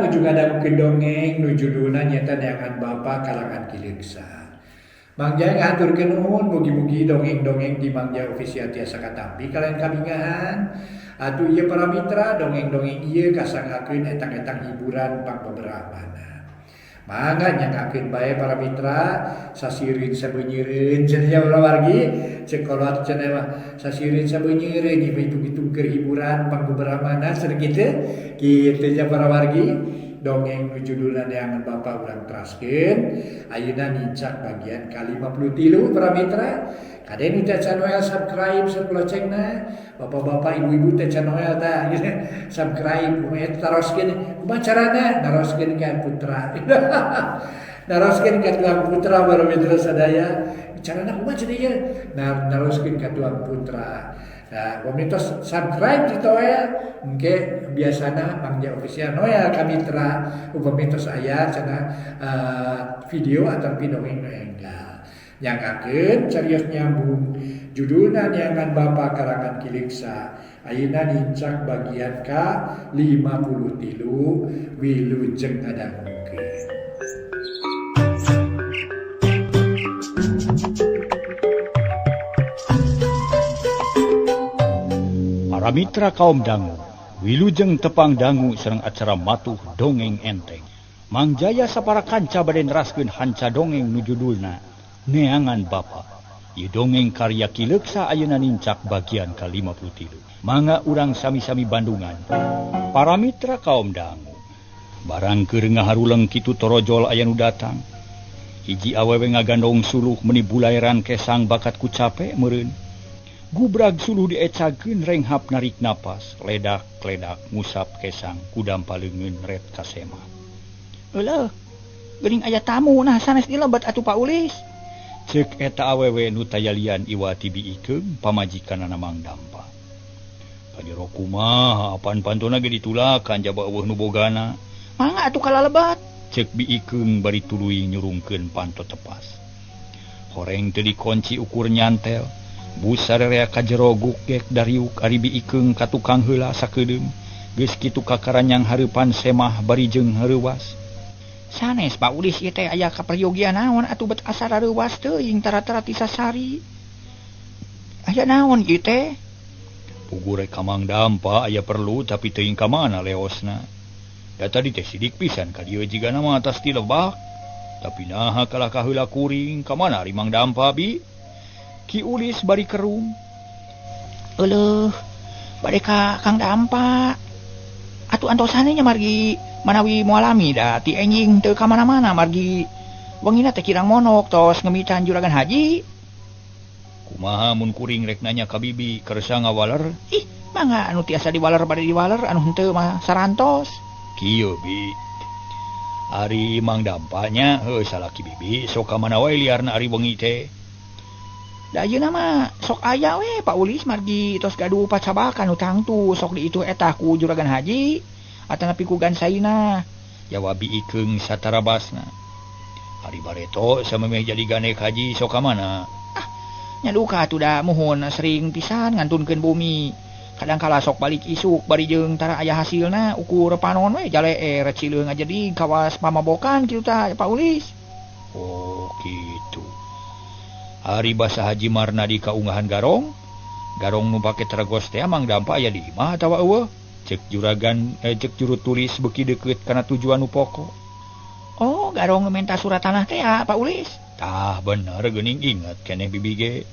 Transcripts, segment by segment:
Nuju ngadangukeun dongeng nu judulna nyaeta Neangan Bapa karangan Ki Leuksa. Mang Jaya ngahaturkeun nuhun mugi-mugi dongeng-dongeng di Mang Jaya Official tiasa katampi kalayan kabingahan. Atuh ieu para mitra dongeng-dongeng ieu kasanggakeun etang-etang hiburan pangbeberapana. Mangga nyanggakeun bae para mitra sasireun sabeunyireun cenah nya urang wargi ceuk kolot cenah mah sasireun sabeunyireun ieu mah hitung-hitung keur hiburan pangbeberamana cenah kitu. Kitu nya para wargi dongeng nu judulna Neangan Bapa urang teraskeun ayeuna nincak bagian ka-53 para mitra. Kade nu teh can noel subscribe sareng locengna bapak-bapak ibu-ibu teh can noel tah subscribe kumaha taroskeun kumaha carana naroskeun ka putra naroskeun ka tuang putra para mitra sadaya carana kumaha cenah ieu naroskeun ka tuang putra. Nah, upami tos subscribe di toel engke biasana Mang Jaya Official noel ka mitra upami tos aya cenah video ataupun dongeng nu enggal. Nyanggakeun carios nyambung judulna Neangan Bapa karangan Ki Leuksa ayeuna nincak bagian ka-53 wilujeng ngadangukeun. Para mitra kaum dangu, wilujeng tepang dangu sareng acara matuh dongeng enteng. Mang Jaya sapara kanca bade neraskeun hanca dongeng nu judulna Neangan Bapa. Ieu dongeng karya Ki Leuksa ayeuna nincak bagian ka-53. Mangga urang sami-sami bandungan. Para mitra kaum dangu, barang keur ngaharuleng kitu torojol aya nu datang. Hiji awewe ngagandong suluh meuni bulaeran kesang bakat ku cape meureun. Gubrag suluh diecagkeun renghap narik napas, ledak-ledak ngusap kesang kudam paleungeun ret kasema. Euleuh, geuning aya tamu nah sanes dilebet atuh Pak Ulis. Ceuk eta awewe nu tayalian iwati biikeung pamajikanana Mang Dampa. Kajero kumaha apan pantona ge ditulakan jaba eueuh nu bogana. Mangga atuh kalalebat. Ceuk biikeung bari tuluy nyurungkeun panto tepas. Horeng teu dikonci ukur nyantel. Bus sarerea ka jero gugek dariuk ari biikeung ka tukang heula sakedeung. Geus kitu kakaranyang hareupan semah bari jeung hareuwas. Sanes Pak Ulis ieu teh aya kaperyogian naon atuh bet asa rareuwas teuing tara-tara ti sasari. Aya naon ieu teh? Puguh rek ka Mang Dampa aya perlu tapi teuing ka mana leosna. Da tadi teh sidik pisan ka dieu jigana mah atas ti lebak. Tapi naha kalah kaheula kuring ka mana ari Mang Dampa bi? Ki Ulis bari kerung. Euleuh, bade ka Kang Dampa. Atuh antosane nya margi manawi moal lami da ti enjing teu ka mana-mana margi wengina teh kirang monok tos ngemitan juragan haji. Kumaha mun kuring rek nanya ka bibi kersa ngawaler? Ih, mangga anu tiasa diwaler bade diwaler anu henteu mah sarantos. Kieu bi. Ari Mang Dampa nya heuh salaki bibi sok ka mana wae liarna ari wengi teh. Da ayeuna mah sok aya we Pak Ulis margi tos gaduh pacabakan nu tangtu sok diitu eta ku juragan haji atanapi ku gansaina. Jawab biikeung satarabasna. Ari bareto samemeh jadi ganek haji sok ka mana? Ah, nya duka atuh da muhun sering pisan ngantunkeun bumi. Kadang kala sok balik isuk bari jeung tara aya hasilna ukur panon we jaleer cileung ngajedig kawas pamabokan kitu tah Pak Ulis. Oh kitu. Ari basa Haji Marnadi kaungahan garong, garong nu pake tergos teh Mang Dampa aya di imah atawa eueuh? Cek juragan cek juru tulis beuki deukeut kana tujuan nu pokok. Oh, garong minta surat tanah teh ya, Pak Ulis. Tah bener geuning inget keneh bibi ge.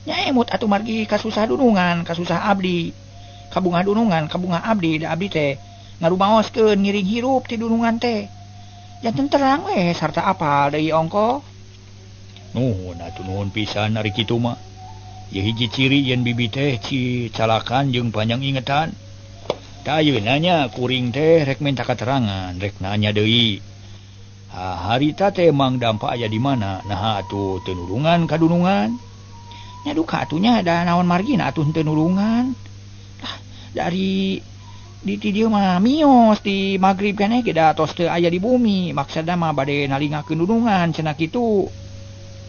Nya emut atuh margi kasusah dunungan, kasusah abdi. Kabungah dunungan, kabungah abdi da abdi teh ngarumaoskeun ngiring hirup ti dunungan teh. Janten terang we sarta apal deui ongkoh. Nuhun atuh nuhun pisan ari kitu mah. Ieu hiji ciri yen bibi teh calakan jeung panjang ingetan. Tah ayeuna nya kuring teh rek minta katerangan, rek nanya deui. Ha harita teh Mang Dampa aya di mana? Naha atuh teu nulungan ka dunungan? Nya duka atuh nya da naon margina atuh teu nulungan. Lah dari di ti dieu mah mios di magrib keneh ge da tos teu aya di bumi, maksudna mah bade nalingakeun dunungan cenah kitu.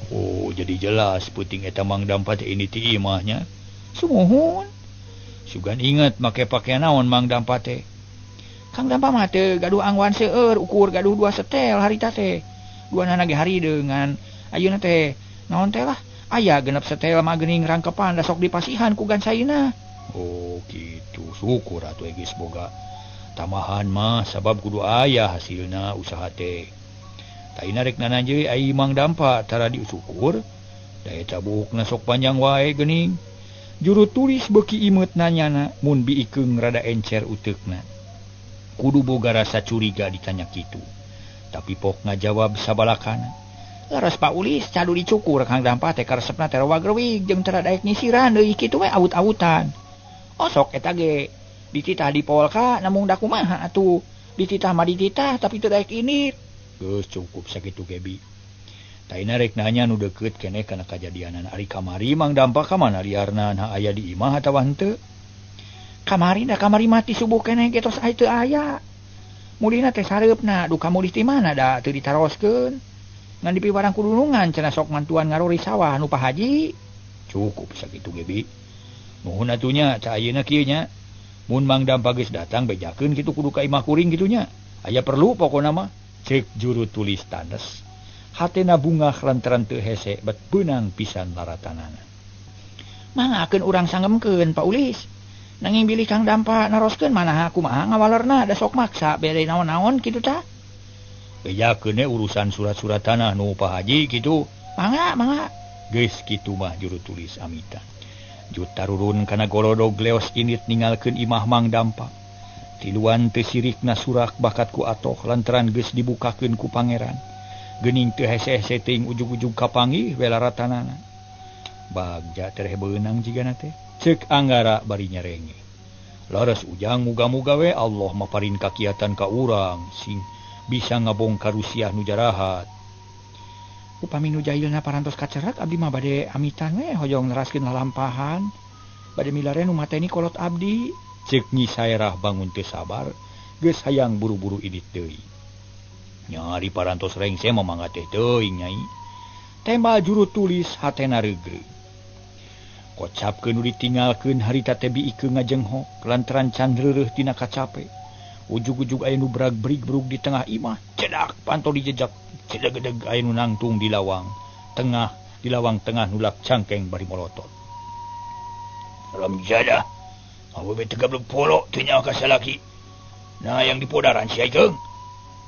Oh, jadi jelas puting eta Mang Dampa teh ini ti imah nya. Sumuhun. Sugan inget make pakaian naon Mang Dampa teh. Kang Dampa mah teu gaduh angguan seueur ukur gaduh 2 setel harita teh. Duanana ge hari dengan ayeuna teh naon teh lah aya genep setel mah geuning rangkepan da sok dipasihan ku gansaina. Oh gitu, syukur atuh geus boga tambahan mah sabab kudu aya hasilna usaha teh. Taina rek nananya ai Mang Dampa tara diusukur da eta buukna sok panjang wae geuning. Juru tulis beuki imeut nanyana mun biikeung rada encer uteukna. Kudu boga rasa curiga ditanya kitu. Tapi pok ngajawab sabalakana. Leres Pak Ulis cadu dicukur Kang Dampa teh karesepna teh rewag-rewig jeung teu daek nyisiran deui kitu we awut-awutan. Osok eta ge dititah dipolka namung da kumaha atuh. Dititah mah dititah tapi teu daek ini. Geus cukup sakitu ge bi. Taina rek nanya nu deukeut keneh kana kajadianan ari kamari Mang Dampa ka mana liarna nah aya di imah atawa henteu? Kamari da kamari mati subuh keneh ge tos teu aya. Mulihna teh sareupna duka mulih ti mana da teu ditaroskeun. Ngan dipiwarang kudunungan cenah sok mantuan ngarori sawah nu Pak Haji. Cukup sakitu ge bi. Nuhun atuh nya ca ayeuna kieu nya. Mun Mang Dampa geus datang bejakeun kitu kudu ka imah kuring kitu nya. Aya perlu pokona mah. Cek juru tulis tanes. Hatena bungah lantaran teu hese bet beunang pisan laratanana. Mangakeun urang sangemkeun Pak Ulis. Nanging bilih Kang Dampa naroskeun manaha kumaha ngawalerna da sok maksa bere naon-naon kitu tah. Bejakeun urusan surat-surat tanah nu Pak Haji kitu. Mangga, mangga. Geus kitu mah juru tulis amitan. Juta rurun kana gorodog leos init ninggalkeun imah Mang Dampa. Tiluan teu sirikna surak bakat ku atoh lantaran geus dibukakeun ku pangeran. Geuning teu hese-hese teuing ujug-ujug kapanggih we laratanana. Bagja tereh beunang jigana teh. Ceuk Anggara bari nyerenge. Laras Ujang muga-muga we Allah maparin kakiatan ka urang sing bisa ngabongkar rusiah nu jarahat. Upami nu jailna parantos kacerak abdi mah bade amitan we hoyong neraskeun lalampahan. Bade milare nu mateni kolot abdi. Ceuk Nyi Saerah bangun teu sabar geus hayang buru-buru idit deui. Nyari parantos rengse mah mangga teh teuing nyai. Tembal juru tulis hatena reugreug. Kocapkeun nu ditinggalkeun harita teh biikeun ngajenghok lantaran can reureuh tina kacape. Ujug-ujug aya nu brag-brig-brug di tengah imah, cedak panto dijejak, cedeg-edeg aya nu nangtung di lawang tengah, di lawang tengah nulak cangkeng bari molotot. Ramjada, awewe teu gablek polo teu nyaho ka salaki. Nah yang dipodaran sia ikeung.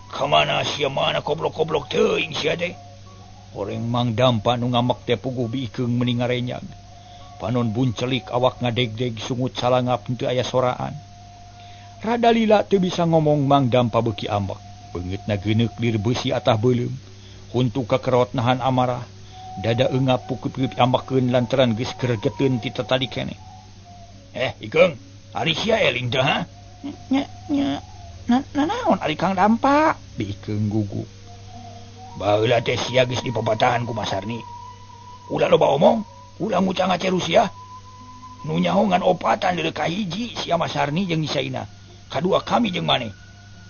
Ka mana sia mana koblok-koblok teuing sia teh. Horeng Mang Dampa nu ngamek teh puguh biikeung meni ngarenyag. Panon buncelik awak ngadegdeg sungut salangap teu aya soraan. Rada lila teu bisa ngomong Mang Dampa beuki ambek. Beungeutna geuneuk lir beusi atah beuleum. Huntu kakerot nahan amarah. Dada eungap pukeup ambekeun lantaran geus gregeteun ti tatadi keneh. Ikeung, ari sia eling teh ha? Nya nya nanaon ari Kang Dampa? Biikeung gugup. Baheula teh sia geus dipapatahan ku Masarni. Ulah loba omong, ulah ngucang ngaceru sia. Nu nyaho ngan opatan deuleu ka hiji sia Masarni jeung Nyi Saina. Kadua kami jeung maneh.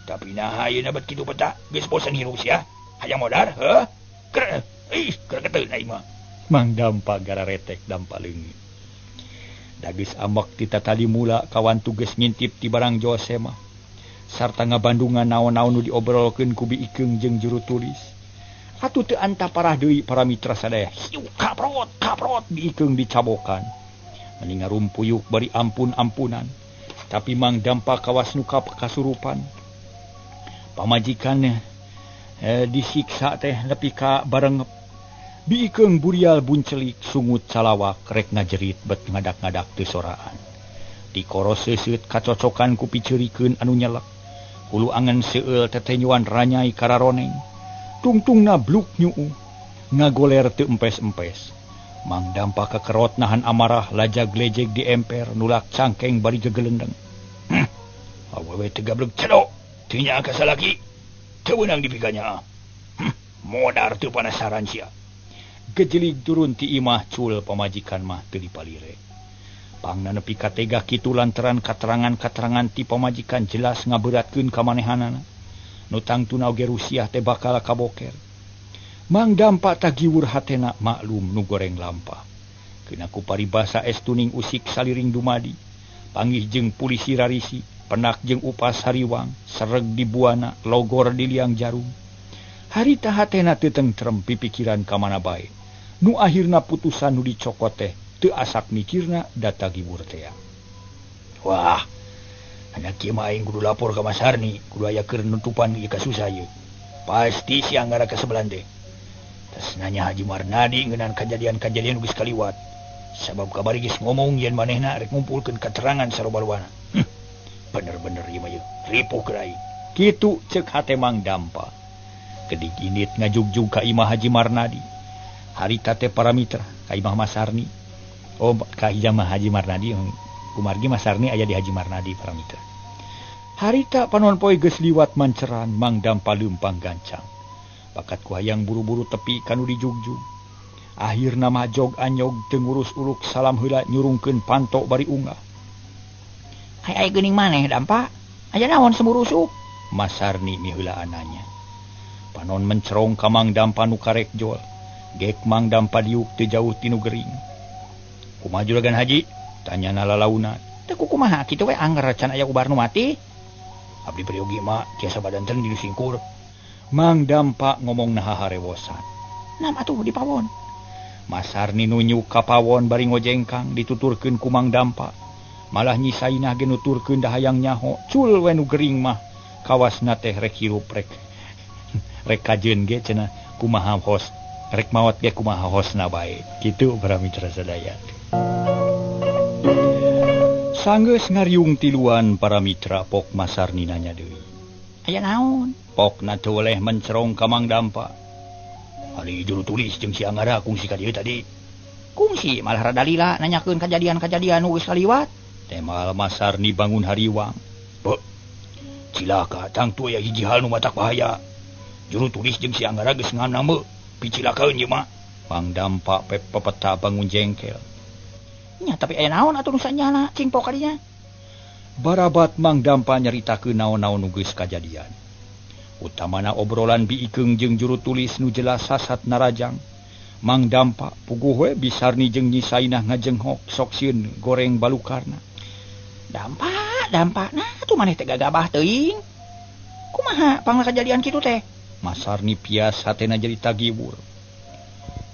Tapi naha ayeuna bet kitu peta geus bosen hirup sia. Hayang modar, heuh? Ker, ih, gregeteun aing mah. Mang Dampa gararetek dampa leungit. Da geus ambek ti tatadi mula kawantu geus ngintip ti barang Jose mah. Sarta ngabandungan naon-naon nu diobrolkeun ku biikeung jeung juru tulis. Atuh teu antaparah deui para mitra sadaya. Hiu kaprot kaprot biikeung dicabokan. Meni ngarumpuyuk bari ampun-ampunan. Tapi Mang Dampa kawas nu kasurupan. Pamajikan disiksa teh nepi ka barengep. Biikeung burial buncelik sungut salawak rek ngajerit bet ngadak-ngadak teu soraan. Dikoros seuseut kacocokan ku piceurikeun anu nyelek. Hulu angen seueul tetenyuan ranyai kararoneng. Tungtungna bluk nyuu ngagoler teu empes-empes. Mang Dampa kekerot nahan amarah lajag lejeg di emper nulak cangkeng bari gegelendeng. Awewe teu gablek cedok teu nyaah ka salaki teu meunang dipikanya. Modar teu panasaran sia. Gejelig turun ti imah cul pamajikan mah teu dipalire. Pangna nepi ka tega kitu lantaran katerangan-katerangan ti pamajikan jelas ngaberatkeun ka manehanana. Nu tangtuna oge rusiah teh bakal kaboker. Mang Dampa tagiwur hatena maklum nu goreng lampah. Keuna ku paribasa es tuning usik saliring dumadi. Panggih jeung polisi rarisi. Penak jeung upas hariwang, sereg di buana, logor di liang jarum. Harita hatena teu tentrem pipikiran ka mana bae. Nu akhirna putusan nu dicokot teh teu asak mikirna data gibur tea. Wah, anak kieu mah aing kudu lapor ka Mas Harni, kudu aya keur nutupan ieu kasusah ieu. Pasti si Anggara kasebelan teh. Tas nanya Haji Marnadi ngeunaan kajadian-kajadian geus kaliwat. Sabab kabari geus ngomong yen manehna rek ngumpulkeun katerangan saroba-robana. Bener-bener ieu mah ieu, ripuh keur aing. Kitu ceuk hate Mang Dampa. Kedik init ngajugjug ka imah Haji Marnadi. Harita teh para mitra ka imah Mas Harni. Oh, ka imah Haji Marnadi, kumargi Mas Harni aya di Haji Marnadi para mitra. Harita panon poe geus liwat manceran Mang Dampa leumpang gancang. Bakat ku hayang buru-buru tepi kanu dijugjug. Akhirna mah jog anyog teu ngurus uruk salam heula nyurungkeun panto bari unggah. Ai ai geuning maneh Dampa? Aya naon semurusuh? Mas Harni miheulaan nanya. Panon mencerong ka Mang Dampa nu karek jol. Gek Mang Dampa diuk teu jauh tinu gering. Kumaha juragan haji? Tanyana lalauna. Teu kumaha kitu we angger can aya ubar nu mati. Abdi peryogi mah tiasa badanten di singkur. Mang Dampa ngomong naha harewosan. Nam atuh di pawon. Mas Harni nunjuk ka pawon bari ngojengkang dituturkeun ku Mang Dampa. Malah Nyi Sainah ge nuturkeun da hayang nyaho cul we nu gering mah kawasna teh rek hirup rek rek kajeun ge cenah kumaha hos rek maot ge kumaha hosna bae. Kitu para mitra sadaya. Sanggeus ngariung tiluan para mitra pok Mas Harni nanya deui. Aya naon? Pokna teu weleh mencerong ka Mang Dampa. Ari juru tulis jeung si Anggara kungsi ka dieu tadi. Kungsi malah rada lila nanyakeun kajadian-kajadian nu geus kaliwat. Temal Mas Harni bangun hariwang. Beuh. Cilaka tangtu aya hiji hal nu matak bahaya. Juru tulis jeung si Anggara geus nganame picilakaeun ieu mah. Mang Dampa pepeta bangun jengkel. Nya tapi aya naon atuh nu sanyana cing pok kadinya. Barabat Mang Dampa nyaritakeun naon-naon nu geus kajadian. Utamana obrolan Bi Ikeung jeung juru tulis nu jelas sasat narajang. Mang Dampa puguh we Bisarni jeung Nyi Sainah ngajenghok sok sieun goreng balukarna. Dampa, Dampa, nah atuh maneh teh gagabah teuing. Kumaha pangna kajadian kitu teh? Mas Harni pias hatena jadi tagibur.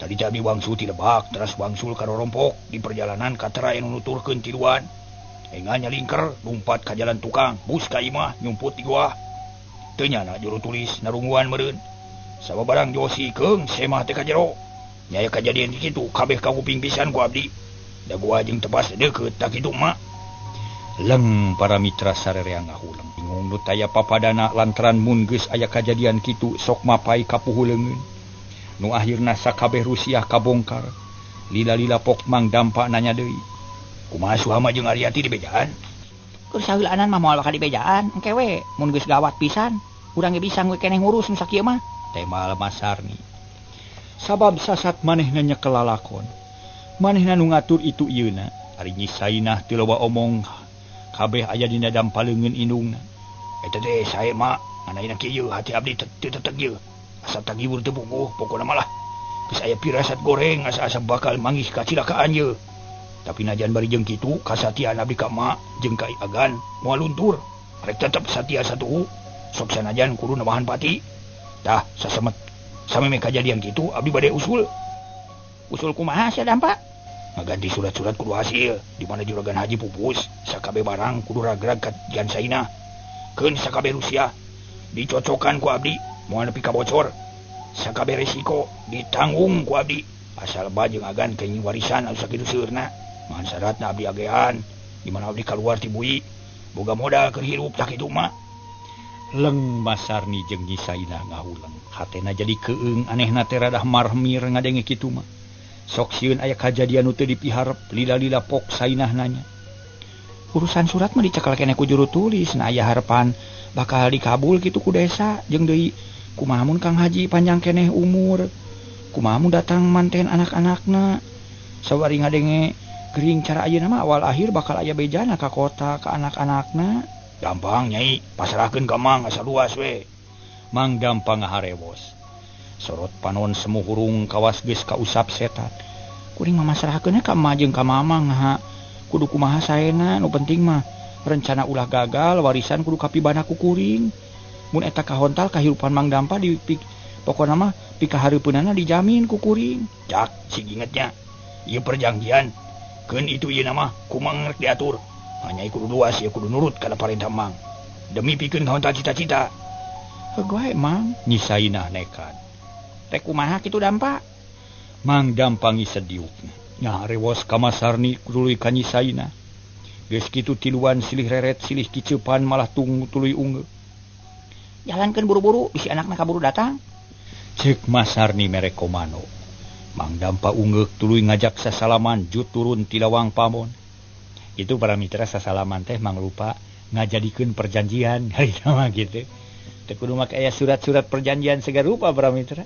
Tadi teh abdi wangsul ti lebak, teras wangsul ka rorompok di perjalanan katera anu nuturkeun tiluan. Enga nyalingker lumpat ka jalan tukang, bus ka imah nyumput di goa. Teu nyana juru tulis narungguan meureun. Sababarang Josi Keung semah teh ka jero. Nya aya kajadian kitu kabeh kakuping pisan ku abdi. Da goa jeung tepas deukeut tak kitu mah. Leng para mitra sarerea ngahuleng. Bingung nu taya papadana lantaran mun geus aya kajadian kitu sok mapai kapuhuleungeun. Nu akhirna sakabeh Rusiah kabongkar. Lila-lila pok Mang Dampa nanya deui. Kumaha Suhama jeung Ariati di bejaan? Keur saheulaanan mah moal bakal di bejaan, engke we mun geus gawat pisan, urang ge bisa we keneh ngurus nu sakieu mah. Temal Mas Harni. Sabab sasat manehna nyekel lalakon. Manehna nu ngatur itu ieuna. Ari Nyi Sainah teu loba omong. Kabeh aya dina dampa leungeun indungna. Eta teh sae mah, ngan kieu hati abdi teu teteg ieu. Asa tagibur teu puguh pokona malah. Geus aya pirasat goreng asa-asa bakal manggih kacilakaan ieu. Tapi najan bari jeung kitu kasatiaan abdi ka emak jeung ka Agan moal luntur. Rek tetep satia satuhu. Sok sanajan kudu namahan pati. Tah sasemet sameme kajadian kitu abdi bade usul. Usul kumaha sia Dampa? Ngaganti surat-surat kudu hasil di mana juragan haji pupus sakabe barang kudu ragrag ka Jan Sainah. Keun sakabe Rusia dicocokan ku abdi moal nepi ka bocor. Sakabe resiko ditanggung ku abdi. Asal ba jeung Agan kenging warisan anu sakitu seueurna. Ngan syaratna abdi agehan di mana abdi kaluar ti bui boga modal keur hirup tah kitu mah. Leng Mas Harni jeung Nyi Sainah ngahuleng. Hatena jadi keung anehna teh radah marmir ngadenge kitu mah. Sok sieun aya kajadian nu teu dipiharep lila-lila pok Sainah nanya. Urusan surat mah dicekal keneh ku juru tulis, nah aya harepan bakal dikabul kitu ku desa jeung deui kumaha mun Kang Haji panjang keneh umur. Kumaha mun datang manten anak-anakna. Sawari ngadenge gering cara ayeuna mah awal akhir bakal aya bejana ka kota ka anak-anakna. Gampang nyai, pasrahkeun ka Mang asa luas we. Mang Dampa ngaharewos. Sorot panon semu hurung kawas geus kausap setan. Kuring mah masrahkeun ka emak jeung ka mamang ha. Kudu kumaha saena nu penting mah Rencana ulah gagal warisan kudu kapibana ku kuring. Mun eta kahontal kahirupan Mang Dampa di pokona mah pikahareupeunana dijamin ku kuring. Cak sing ingetnya. Ieu perjanjian. Keun itu ieu mah kumang rek diatur. Hanya kudu luas ya kudu nurut kana parentah Mang. Demi pikeun kahontal cita-cita. Heuh wae Mang, Nyi Sainah nekat. Rek kumaha kitu Dampa? Mang Dampa ngisediukna. Ngarewos ka Masarni tuluy ka Nyi Sainah. Geus kitu tiluan silih reret silih kiceupan malah tunggu tuluy unggeuh. Jalankeun buru-buru bisi anakna kaburu datang. Ceuk Masarni mere komando. Mang Dampa unggeuh tuluy ngajak sasalaman jut turun ti lawang pamon. Itu para mitra sasalaman teh mangrupa ngajadikeun perjanjian harita mah kitu. Teu kudu make aya surat-surat perjanjian segala rupa para mitra.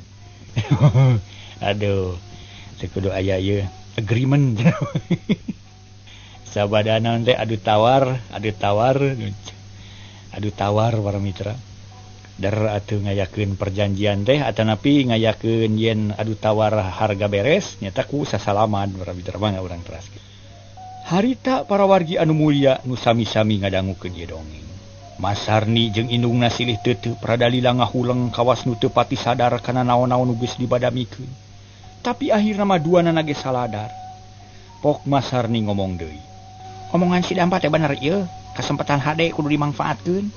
Aduh, teu kudu aya ieu agreement. Sabada naon teh adu tawar para mitra. Dar atuh ngayakeun perjanjian teh atanapi ngayakeun yen adu tawar harga beres nyata ku sasalaman para mitra mah urang teraskeun. Harita para wargi anu mulia nu sami-sami ngadangukeun ieu dongeng. Masarni jeung indungna silih teuteuh pradalila ngahuleng kawas nu teu pati sadar kana naon-naon nu geus dibadamikeun. Tapi akhirna mah duanana ge saladar. Pok Masarni ngomong deui. Omongan si Dampa teh bener ieu, kasempatan hade kudu dimangfaatkeun.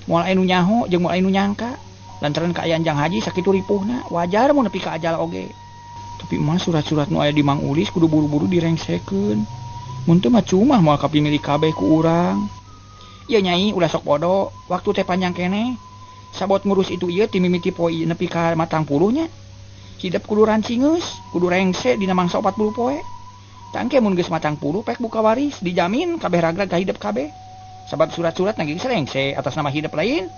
Moal aya nu nyaho jeung moal aya nu nyangka. Lantaran kaayaan Jang Haji sakitu ripuhna, wajar mun nepi ka ajal oge. Tapi mah surat-surat nu aya di Mang Ulis kudu buru-buru direngsekeun. Mun teu mah cuma moal kapimilik kabeh ku urang. Ieu nyai ulah sok bodo, waktu teh panjang keneh. Sabot ngurus itu ieu ti mimiti poe nepi ka 40 nya. Hidep kudu rancingeus, kudu rengse dina mangsa 40 poe. Tangke mun geus 40 pek buka waris, dijamin kabeh ragrag ka hidep kabeh. Sabab surat-surat na geus rengse atas nama hidep lain.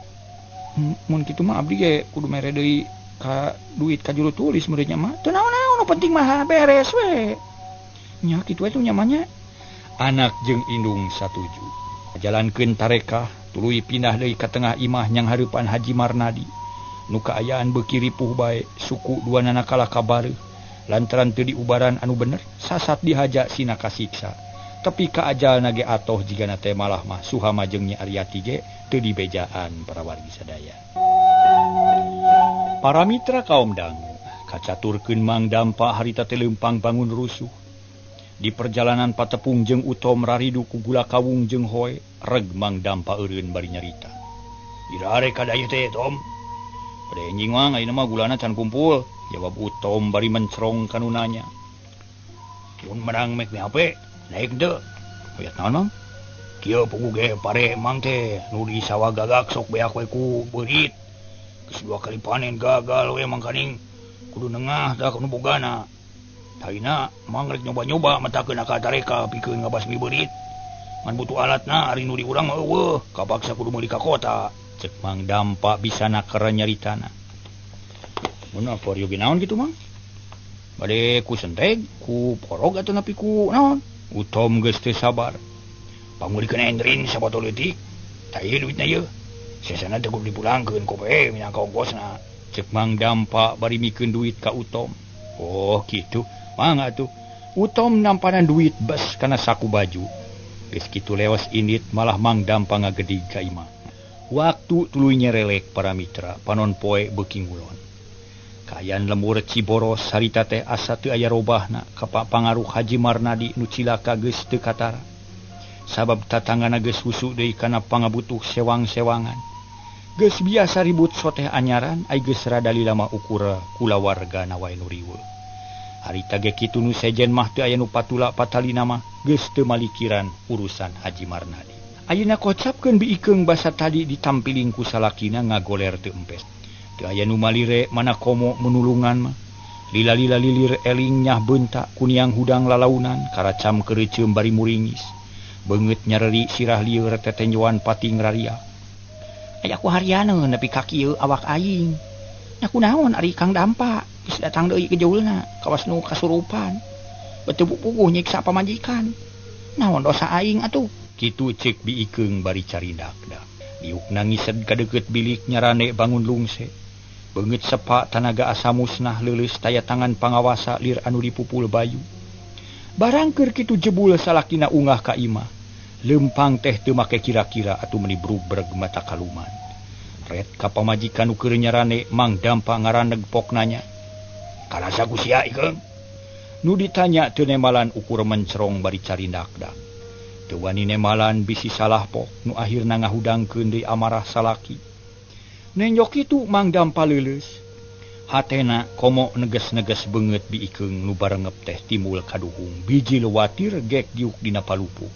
Mun kitu mah abdi ge kudu mere deui ka duit ka juru tulis muridnya mah. Teu naon-naon nu penting mah beres we. Nya kitu we tuh nyamanya. Anak jeung indung satuju. Jalankeun tarekah tuluy pindah deui ka tengah imah nyang hareupan Haji Marnadi. Nu kaayaan beuki ripuh bae, suku duanana kalah kabareuh. Lantaran teu diubaran anu bener, sasat dihaja sina kasiksa. Tapi ka ajalna ge atoh jigana teh malah mah Suhama jeung Nyi Aryati ge teu dibejaan para wargi sadaya. Para mitra kaum dangu, kacaturkeun Mang Dampa harita teh leumpang bangun rusuh. Di perjalanan patepung jeung Utom raridu ku gula kawung jeung hoe, reg Mang Dampa eureun bari nyarita. Ira arek ka dieu teh, Tom. Bade enjing mah ayeuna mah gulana can kumpul, jawab Utom bari mencrong ka nu nanya. Mun menang mek HP, naik teu. Hayat naon Mang? Kieu pugu ge pare Mang teh nu di sawah gagak sok beak we ku beurit. Geus 2 kali panen gagal we mangkaning kudu nengah tah nu bogana. Taina Mang rek nyoba-nyoba matakeun ka tareka pikeun ngabasmi beurit. Ngan butuh alatna ari nu di urang mah eueuh, kapaksa kudu meuli ka kota. Cek Mang Dampa bisa nakera nyaritana. Mun apa yogi naon kitu Mang? Bade ku senteg, ku porog atau napi ku naon? Utom geus teu sabar. Pangulikeun endrin sabotol leutik. Tah ieu duitna ieu. Sesana teu kudu dipulangkeun ku bae minangka ongkosna. Cek Mang Dampa bari mikeun duit ka Utom. Oh kitu. Mangga atuh. Utom nampanan duit bes kana saku baju. Geus kitu leos indit malah Mang Dampa ngagedig ka imah. Waktu tuluy nyerelek para mitra panon poe beuki ngulon. Kaayaan lembur Ciboros harita teh asa teu aya robahna ka pangaruh Haji Marnadi nu cilaka geus teu katara. Sabab tatanggana geus husu deui kana pangabutuh sewang-sewangan. Geus biasa ribut soteh anyaran ai geus rada lila mah ukur kulawargana wae nu riweuh. Harita ge kitu nu sejen mah teu aya nu patula patalina mah geus teu malikiran urusan Haji Marnadi. Ayeuna kocapkeun biikeung basa tadi ditampiling ku salakina ngagoler teu empes. Teu aya nu malire mana komo menulungan mah. Lila-lila lilir eling nyah beunta kuniang hudang lalaunan karacam keureuceum bari muringis. Beungeut nyareri sirah lieur tetenjoan pating raria. Aya ku harianeun nepi ka kieu awak aing. Nya kunaon ari Kang Dampa geus datang deui ke jeulna kawas nu kasurupan. Beuteung puguh nyiksa pamajikan. Naon dosa aing atuh? Kitu cek biikeung bari carindak-dak. Diuk nangised ka deukeut bilik nyarane bangun lungse. Beungeut sepa tanaga asa musnah leuleus taya tangan pangawasa lir anu dipupul bayu. Barang keur kitu jebul salakina ungah ka imah. Lempang teh teu make kira-kira atuh meuni brugbreg mata kaluman. Ret ka pamajikan nu keur nyarane Mang Dampa ngaraneg pok nanya. Karasa ku sia Ikeung? Nu ditanya teu nemalan ukur mencerong bari carindakdak. Teu wani nemalan bisi salah pok nu akhirna ngahudangkeun deui amarah salaki. Nenjok kitu Mang Dampa leuleus. Hatena komo neges-neges beungeut Bi Ikeung nu barengep teh timbul kaduhung biji lewatir gek diuk dina palupuh.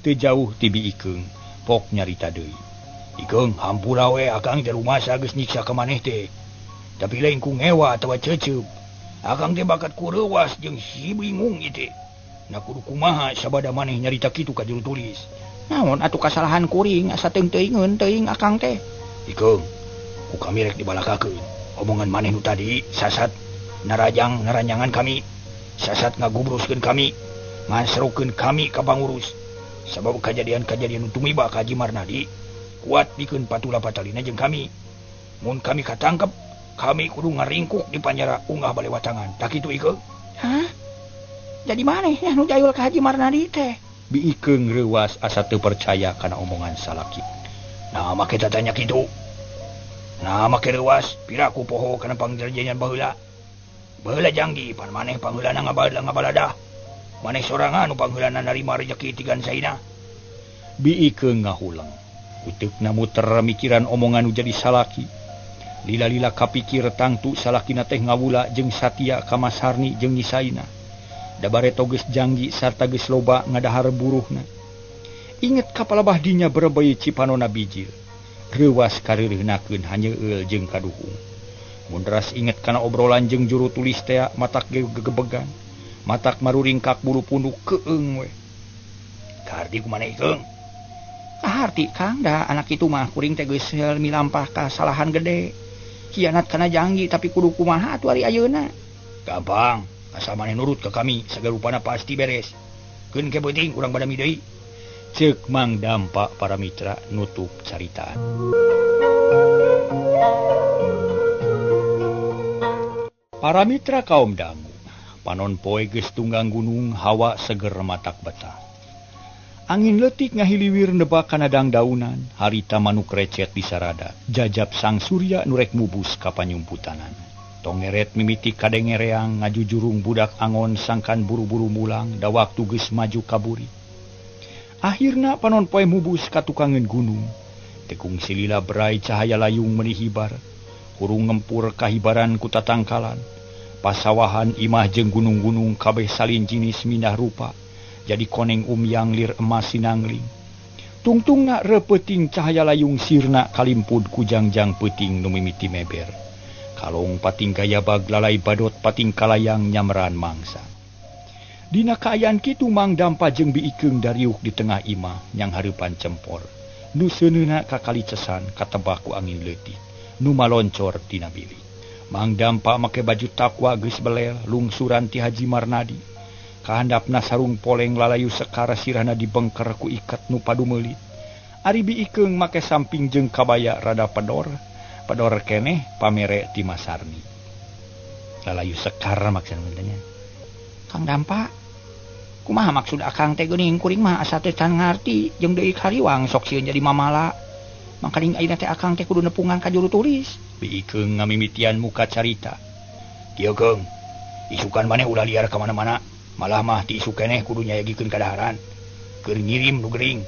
Teu jauh ti Bi Ikeung pok nyarita deui. Ikeung hampura we akang teh rumasa geus nyiksa ka maneh teh. Tapi lain ku ngewa atawa ceuceup. Akang teh bakat ku reuwas jeung si bingung ieu teh. Na kudu kumaha sabada maneh nyarita kitu ka juru tulis. Naon atuh kasalahan kuring asa teuing-teuingeun teuing akang teh. Ikeung, ku kami rek dibalakakeun. Omongan maneh nu tadi sasat narajang naranjangan kami, sasat ngagubruskeun kami, ngasrokeun kami ka pangurus. Sabab kajadian-kajadian nu tumiba ka Haji Marnadi kuat pikeun patula patalina jeung kami. Mun kami katangkep, kami kudu ngaringkuk di panjara unggah balewatangan. Tak kitu Ikeung? Hah? Jadi maneh nya nu jayul ka Haji Marnadi teh? Bi Ikeung reuwas asa teu percaya kana omongan salaki. Nah make tatanya kitu. Nah make reuwas piraku poho kana pangjarjanian baheula. Baheula janggi pan maneh pangheulana ngabaladah. Maneh sorangan nu pangheulana narima rejeki tigan saina. Bi Ikeung ngahuleng. Uteukna muter mikiran omongan nu jadi salaki. Lila-lila kapikir tangtu salakina teh ngawula jeung satia ka Mas Harni jeung Nyi Saina. Da bareto geus janggi sarta geus loba ngadahar buruhna. Inget ka palabah dinya berebeuy cipanona bijil. Reuwas kareureuhnakeun hanyeul jeung kaduhung. Mun deras inget kana obrolan jeung juru tulis tea matak gegebegan. Matak maruringkak bulu punduk keung we. Kaharti kumaha Ikeung? Kaharti Kang, da anak itu mah kuring teh geus milampah kasalahan gede. Hianat kana janggi tapi kudu kumaha atuh ari ayeuna. Gampang, asal maneh nurut ka kami sagarupana pasti beres. Keun ke beuting urang badami deui. Ceuk Mang Dampa para mitra nutup caritaan. Para mitra kaum dangu, panon poe geus tunggang gunung hawa seger matak betah. Angin leutik ngahiliwir nebak kana dangdaunan, harita manuk recet di sarada, jajab sang surya nu rek mubus ka panyumputanan. Tongeret mimiti kadengereang ngajujurung budak angon sangkan buru-buru mulang da waktu geus maju kaburi. Akhirna panon poe mubus ka tukangeun gunung. Tekung silila berai cahaya layung meuni hibar, hurung ngempur kahibaran ku tatangkalan. Pasawahan imah jeung gunung-gunung kabeh salin jinis mindah rupa. Jadi koneng umyang lir emas sinangling. Tungtungna repeuting cahaya layung sirna kalimpud ku jangjang peuting nu mimiti meber. Kalong pating gayabag lalai badot pating kalayang nyamran mangsa. Dina kaayaan kitu Mang Dampa jeung Bi Ikeung dariuk di tengah imah nyang hareupan cempor. Nu seuneuna kakali cesan katebak ku angin leutik nu maloncor tina bilik. Mang Dampa make baju takwa geus belel lungsuran ti Haji Marnadi. Kahandapna sarung poleng lalayu sekar sirahna dibengker ku iket nu padumeulit. Ari Bi Ikeung make samping jeung kabaya rada pedor, pedor keneh pamere ti Masarni. Lalayu sekar maksudna nya. Kang Dampa, kumaha maksud akang teh geuning kuring mah asa teh can ngarti jeung deui kariwang sok sieun jadi mamala. Mangkaning ayeuna teh akang teh kudu nepungan ka juru tulis. Bi Ikeung ngamimitian muka carita. Kieu Keung, isukan maneh ulah liar ka mana-mana. Malah mah ti isuk keneh kudu nyayagikeun kadaharan. Keur ngirim nu gering.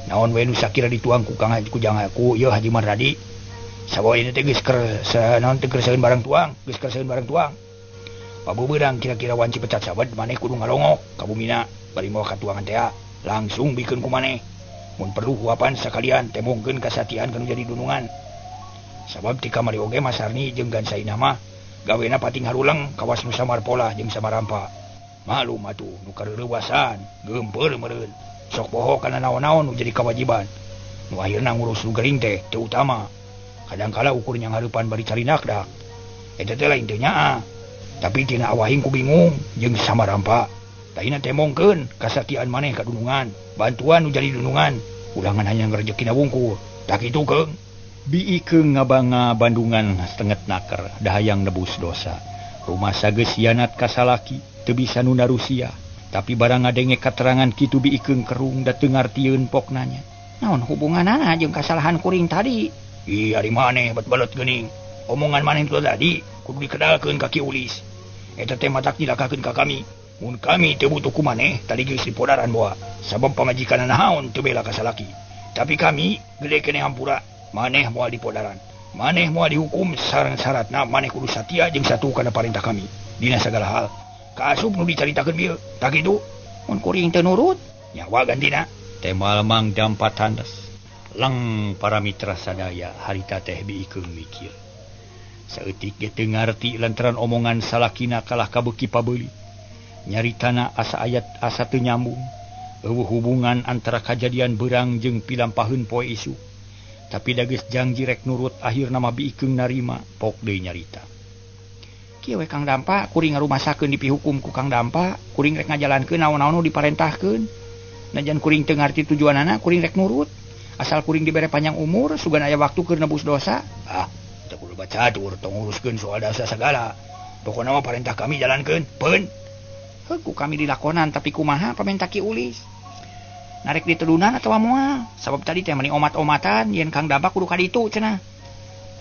Naon we nu sakira dituang ku Kang Haji ku jang ku ieu Haji Marnadi. Saboe teh geus keur naon teh kersaeun barang tuang, geus kersaeun barang tuang. Pabubeurang kira-kira wanci pecat sabet maneh kudu ngalongok ka bumina bari mawa katuangan tea langsung bikeun ku maneh. Mun perlu huapan sakalian tembongkeun kasatian kanu jadi dunungan. Sabab ti kamari oge Mas Harni jeung Gansaina mah gawena pating haruleng kawas nu samarpolah jeung samarampa. Malum atuh nu kareurewasan geumpeur meureun sok poho kana naon-naon nu jadi kawajiban. Nu akhirna ngurus nu gering teh teu utama. Kadangkala ukur nyang hareupan bari carinakdak. Eta teh lain teu nyaah. Tapi tina awahing ku bingung jeung samarampa. Taina tembongkeun kasatian maneh ka dunungan, bantuan nu jadi dunungan, ulangan hanya ngrejekina wungkul. Tak kitu Keung. Bi Ikeung ngabanga bandungan tenget naker dahayang nebus dosa. Rumasa geus hianat ka salaki, teu bisa nunda Rusia. Tapi barang ngadenge katerangan kitu biikeung kerung da teu ngartieun pok nanya. Naon hubunganana jeung kasalahan kuring tadi? Ih, ari maneh bet balet geuning. Omongan maneh tu tadi kudu dikedalkeun ka Ki Ulis. Eta teh matak dilakakeun ka kami. Mun kami teu butuh ku maneh, tadi geus dipodaran boa. Sabab pamajikan naon teu bela ka salaki. Tapi kami gede keneh hampura, maneh moal dipodaran. Maneh moal dihukum sareng syaratna maneh kudu satia jeung satu kana parentah kami dina sagala hal. Kaasup nu dicaritakeun bieu, tah kitu. Mun kuring teu nurut, nyawa gantina. Temal Mang Dampa tandes. Lang para mitra sadaya harita teh biikeung mikir. Saeutik ge teu ngarti lantaran omongan salakina kalah kabeuki pabeuli. Nyaritana asa ayat asa teu nyambung. Eueuh hubungan antara kajadian beurang jeung pilampaheun poe isuk. Tapi da geus janji rek nurut akhirna mah biikeung narima pok deui nyarita. Kieu we Kang Dampa, kuring ngarumasakeun dipihukum ku Kang Dampa, kuring rek ngajalankeun naon-naon nu diparentahkeun. Najan kuring teu ngarti tujuanana, kuring rek nurut. Asal kuring dibere panjang umur, sugan aya waktu keur nebus dosa. Ah, teu kudu bacatur tong nguruskeun soal dosa sagala. Pokona mah parentah kami jalankeun, peun. Heuh, ku kami dilakonan tapi kumaha pamenta Ki Ulis. Narek ditedunan atawa moal? Sabab tadi teh meni omat-omatan yen Kang Dampa kudu ka ditu cenah.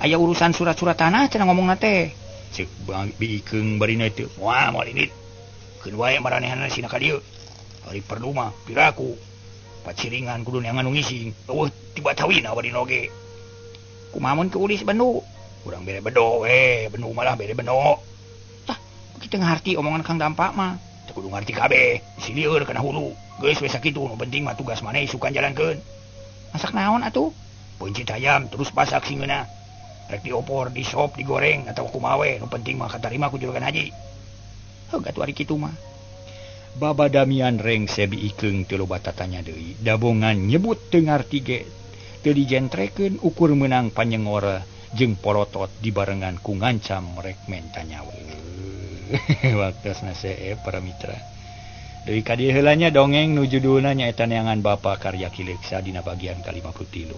Aya urusan surat-surat tanah cenah ngomongna teh. Cek biikeung barina teu moal moal indit. Keun wae maranehanna sina ka dieu. Ari perlu mah piraku. Paciringan kudu neangan nu ngising. Eueuh tiba tawina barina oge. Kumaha mun Ki Ulis bendu? Urang bere bedo we, bendu malah bere beno. Tah, kitu ngarti omongan Kang Dampa mah. Teu kudu ngarti kabeh, bisi lieur kana hulu. Geus we sakitu, nu penting mah tugas maneh isukan jalankeun. Masak naon atuh? Peuncit hayam terus masak singeuna. Rek diopor, disop, digoreng atau kumaha we, nu penting mah katarima ku juragan haji. Heuh atuh ari kitu mah. Babadamian rengse biikeung teu loba tatanya deui. Dabongan nyebut teu ngarti ge teu dijentrekeun ukur meunang panyengora jeung polotot dibarengan ku ngancam rek menta nyawa. Waktosna seep para mitra. Deui ka dieu heula nya dongeng nu judulna nyaeta Neangan Bapa karya Ki Leuksa dina bagian ka-53.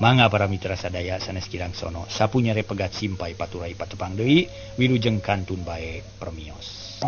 Mangga para mitra sadaya sanes kirang sono sapu nyere pegat simpai paturai patepang deui wilujeng kantun bae permios.